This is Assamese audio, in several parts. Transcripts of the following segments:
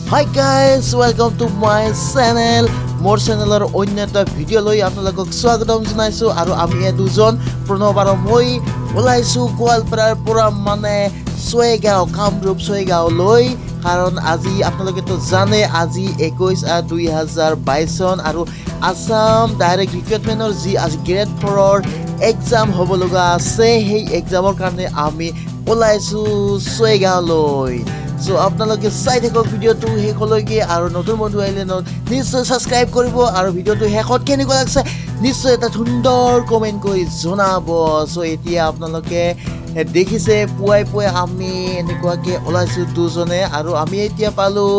Hi guys, welcome to my channel. মোৰ চেনেলৰ অন্য এটা ভিডিঅ' লৈ আপোনালোকক স্বাগতম জনাইছোঁ। আৰু আমি এই দুজন প্ৰণৱ আৰু মই ওলাইছোঁ গোৱালপাৰাৰ পৰা মানে ছয়গাঁও, কামৰূপ ছয়গাঁৱলৈ। কাৰণ আজি আপোনালোকেতো জানে আজি 21/8/2022 চন আৰু আছাম ডাইৰেক্ট ৰিক্ৰুটমেণ্টৰ যি আজি গ্ৰেড ফ'ৰৰ এক্সাম হ'ব লগা আছে, সেই এক্সামৰ কাৰণে আমি ওলাইছোঁ ছয়গাঁৱলৈ। চ' আপোনালোকে চাই থাকক ভিডিঅ'টো শেষলৈকে আৰু নতুন বন্ধু আহিলে নিশ্চয় ছাবস্ক্ৰাইব কৰিব আৰু ভিডিঅ'টো শেষত কেনেকুৱা লাগিছে নিশ্চয় এটা সুন্দৰ কমেণ্ট কৰি জনাব। চ' এতিয়া আপোনালোকে দেখিছে পুৱাই পুৱাই আমি এনেকুৱাকৈ ওলাইছোঁ দুজনে আৰু আমি এতিয়া পালোঁ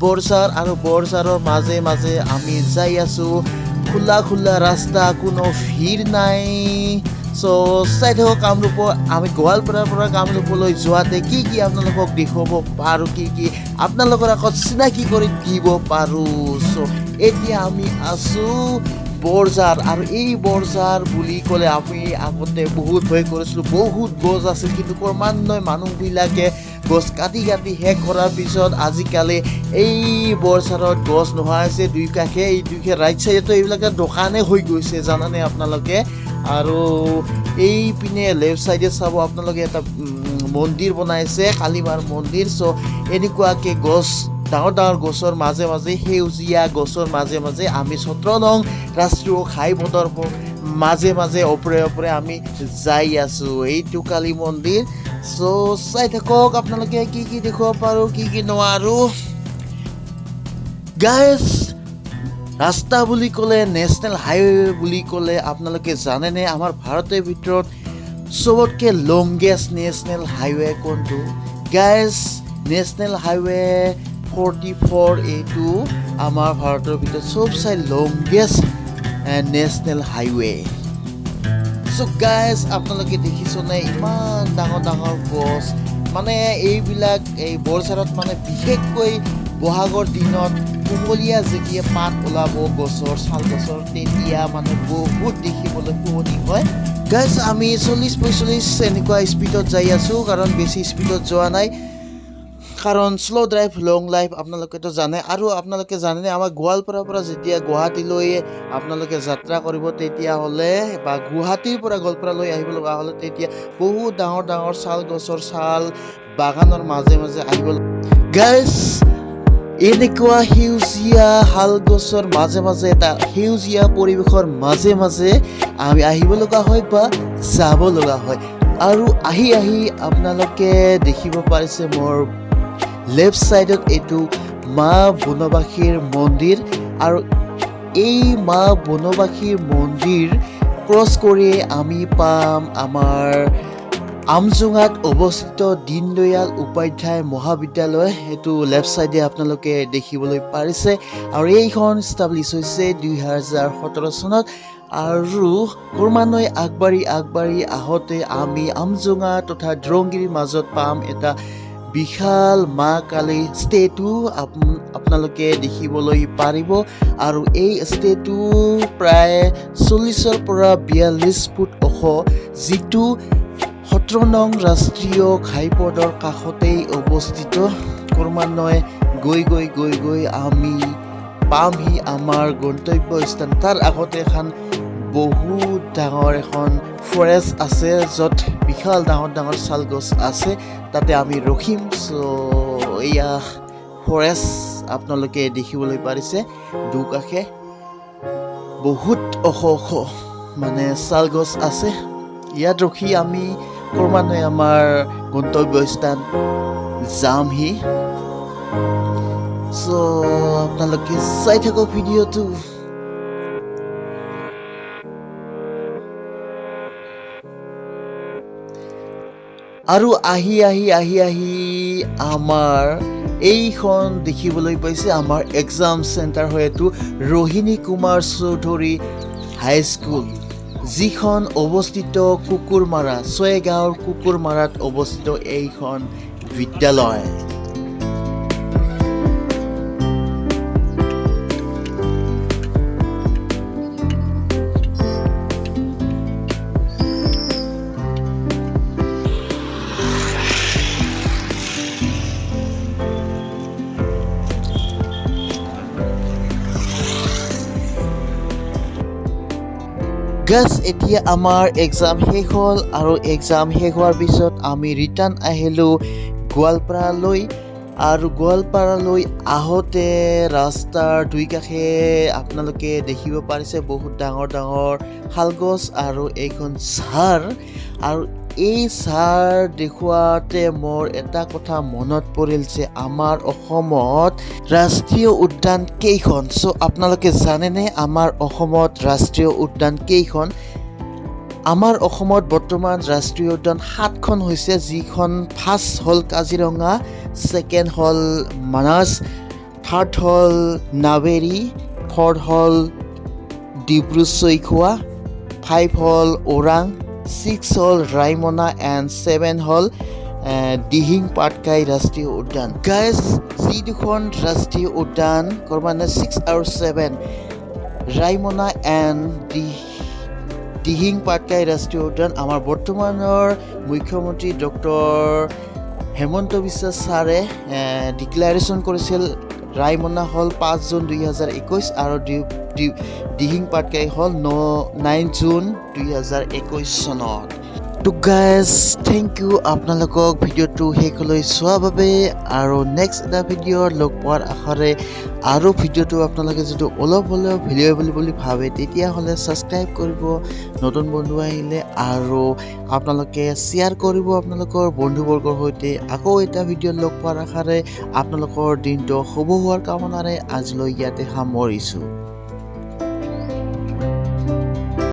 বৰচাৰ আৰু বৰচাৰৰ মাজে মাজে আমি যাই আছোঁ। খোলা খোলা ৰাস্তা, কোনো ভিৰ নাই। চ' চাই থাকক কামৰূপৰ আমি গোৱালপাৰাৰ পৰা কামৰূপলৈ যোৱাতে কি কি আপোনালোকক দেখুৱাব পাৰোঁ, কি কি আপোনালোকৰ আগত চিনাকি কৰি দিব পাৰোঁ। চ' এতিয়া আমি আছোঁ বৰজাৰ আৰু এই বৰজাৰ বুলি ক'লে আমি আগতে বহুত ভয় কৰিছিলোঁ, বহুত গছ আছিল, কিন্তু ক্ৰমান্বয়ে মানুহবিলাকে গছ কাটি কাটি শেষ কৰাৰ পিছত আজিকালি এই বৰঝাৰত গছ নোহোৱা হৈছে। দুই কাষে এই দুই ৰাইট চাইডতো এইবিলাকে দোকানে হৈ গৈছে, জানানে আপোনালোকে। আৰু এইপিনে লেফ্ট চাইডে চাব আপোনালোকে এটা মন্দিৰ বনাইছে, কালীমাৰ মন্দিৰ। চ' এনেকুৱাকৈ গছ, ডাঙৰ ডাঙৰ গছৰ মাজে মাজে, সেউজীয়া গছৰ মাজে মাজে আমি 17 নং ৰাষ্ট্ৰীয় ঘাইপথৰ মাজে মাজে ওপৰে ওপৰে আমি যাই আছোঁ। এইটো কালী মন্দিৰ। চ' চাই থাকক আপোনালোকে কি কি দেখুৱাব পাৰোঁ, কি কি নোৱাৰোঁ। গাইজ, ৰাস্তা বুলি ক'লে, নেশ্যনেল হাইৱে বুলি ক'লে আপোনালোকে জানেনে আমাৰ ভাৰতৰ ভিতৰত চবতকৈ লংগেষ্ট নেশ্যনেল হাইৱে কোনটো? গাইজ, নেশ্যনেল হাইৱে 44, এইটো আমাৰ ভাৰতৰ ভিতৰত চবচে লংগেষ্ট নেশ্যনেল হাইৱে। চ' গাইজ, আপোনালোকে দেখিছনে ইমান ডাঙৰ ডাঙৰ গছ, মানে এইবিলাক এই বৰঝাৰত মানে বিশেষকৈ বহাগৰ দিনত কুমলীয়া যেতিয়া পাত ওলাব গছৰ, শাল গছৰ, তেতিয়া মানে বহুত দেখিবলৈ শুৱনি হয়। গাইজ, আমি 40-45 এনেকুৱা স্পীডত যাই আছোঁ, কাৰণ বেছি স্পীডত যোৱা নাই, কাৰণ শ্ল' ড্ৰাইভ লং লাইফ আপোনালোকেতো জানে। আৰু আপোনালোকে জানেনে আমাৰ গোৱালপাৰাৰ পৰা যেতিয়া গুৱাহাটীলৈ আপোনালোকে যাত্ৰা কৰিব তেতিয়াহ'লে বা গুৱাহাটীৰ পৰা গোৱালপাৰালৈ আহিব লগা হ'লে তেতিয়া বহুত ডাঙৰ ডাঙৰ শাল গছৰ শাল বাগানৰ মাজে মাজে আহিব। গাইজ, এনেকুৱা সেউজীয়া শাল গছৰ মাজে মাজে, এটা সেউজীয়া পৰিৱেশৰ মাজে মাজে আমি আহিব লগা হয় বা যাব লগা হয়। আৰু আহি আহি আপোনালোকে দেখিব পাৰিছে মোৰ লেফ্ট ছাইডত এইটো মা বনবাসীৰ মন্দিৰ। আৰু এই মা বনবাসীৰ মন্দিৰ ক্ৰছ কৰি আমি পাম আমাৰ আমজোঙাত অৱস্থিত দীনদয়াল উপাধ্যায় মহাবিদ্যালয়। সেইটো লেফ্ট ছাইডে আপোনালোকে দেখিবলৈ পাৰিছে। আৰু এইখন ষ্টাব্লিছ হৈছে 2017 চনত। আৰু ক্ৰমান্বয়ে আগবাঢ়ি আগবাঢ়ি আহোঁতে আমি আমজোঙা তথা দৰংগিৰিৰ মাজত পাম এটা বিশাল মা কালী ষ্টেটু, আপোনালোকে দেখিবলৈ পাৰিব। আৰু এই ষ্টেটু প্ৰায় 40ৰ পৰা 42 ফুট ওখ, যিটো 17 নং ৰাষ্ট্ৰীয় ঘাইপথৰ কাষতেই অৱস্থিত। ক্ৰমান্বয়ে গৈ গৈ গৈ গৈ আমি পামহি আমাৰ গন্তব্য স্থান। তাৰ আগতে এখন বহুত ডাঙৰ এখন ফৰেষ্ট আছে, য'ত বিশাল ডাঙৰ ডাঙৰ শাল গছ আছে, তাতে আমি ৰখিম। চ' এয়া ফৰেষ্ট আপোনালোকে দেখিবলৈ পাৰিছে, দুকাষে বহুত ওখ ওখ মানে শাল গছ আছে। ইয়াত ৰখি আমি ক্ৰমান্বয়ে আমাৰ গন্তব্য স্থান যামহি। চ' আপোনালোকে চাই থাকক ভিডিঅ'টো। আৰু আহি আহি আহি আহি আমাৰ এইখন দেখিবলৈ পাইছে আমাৰ এক্সাম চেণ্টাৰ হয় এইটো ৰোহিণী কুমাৰ চৌধুৰী হাইস্কুল, যিখন অৱস্থিত কুকুৰমাৰা, ছয়গাঁৱৰ কুকুৰমাৰাত অৱস্থিত এইখন বিদ্যালয়। গাইজ, এতিয়া আমাৰ এক্সাম শেষ হ'ল আৰু এক্সাম শেষ হোৱাৰ পিছত আমি ৰিটাৰ্ণ আহিলোঁ গোৱালপাৰালৈ। আৰু গোৱালপাৰালৈ আহোঁতে ৰাস্তাৰ দুই কাষে আপোনালোকে দেখিব পাৰিছে বহুত ডাঙৰ ডাঙৰ শালগছ আৰু এইখন ঝাৰ। আৰু এই ঝাৰ দেখুৱাতে মোৰ এটা কথা মনত পৰিল যে আমাৰ অসমত ৰাষ্ট্ৰীয় উদ্যান কেইখন? চ' আপোনালোকে জানেনে আমাৰ অসমত ৰাষ্ট্ৰীয় উদ্যান কেইখন? আমাৰ অসমত বৰ্তমান ৰাষ্ট্ৰীয় উদ্যান সাতখন হৈছে, যিখন ফাৰ্ষ্ট হ'ল কাজিৰঙা, ছেকেণ্ড হ'ল মানাছ, থাৰ্ড হ'ল নামেৰী, ফ'ৰ্থ হ'ল ডিব্ৰু চৈখোৱা, ফাইভ হ'ল ওৰাং, ছিক্স হ'ল ৰায়মনা এণ্ড ছেভেন হ'ল দিহিং পাটকাই ৰাষ্ট্ৰীয় উদ্যান। গাইজ, যি দুখন ৰাষ্ট্ৰীয় উদ্যান মানে 6 আৰু 7, ৰায়মনা এণ্ড দিহিং পাটকাই ৰাষ্ট্ৰীয় উদ্যান, আমাৰ বৰ্তমানৰ মুখ্যমন্ত্ৰী ডক্টৰ হেমন্ত বিশ্ব ছাৰে ডিক্লাৰেশ্যন কৰিছিল। ৰায়মনা হ'ল 5 জুন 2021 আৰু দিহিং পাটকাই হ'ল 9 জুন 2021 চনত। তো গাইজ, thank U আপোনালোকক ভিডিঅ'টো শেষলৈ চোৱাৰ বাবে আৰু নেক্সট এটা ভিডিঅ'ত লগ পোৱাৰ আশাৰে। আৰু ভিডিঅ'টো আপোনালোকে যদি অলপ হ'লেও ভেলুৱেবল বুলি ভাবে, তেতিয়াহ'লে ছাবস্ক্ৰাইব কৰিব নতুন বন্ধু আহিলে আৰু আপোনালোকে শ্বেয়াৰ কৰিব আপোনালোকৰ বন্ধুবৰ্গৰ সৈতে। আকৌ এটা ভিডিঅ'ত লগ পোৱাৰ আশাৰে, আপোনালোকৰ দিনটো শুভ হোৱাৰ কামনাৰে আজিলৈ ইয়াতে সামৰিছোঁ।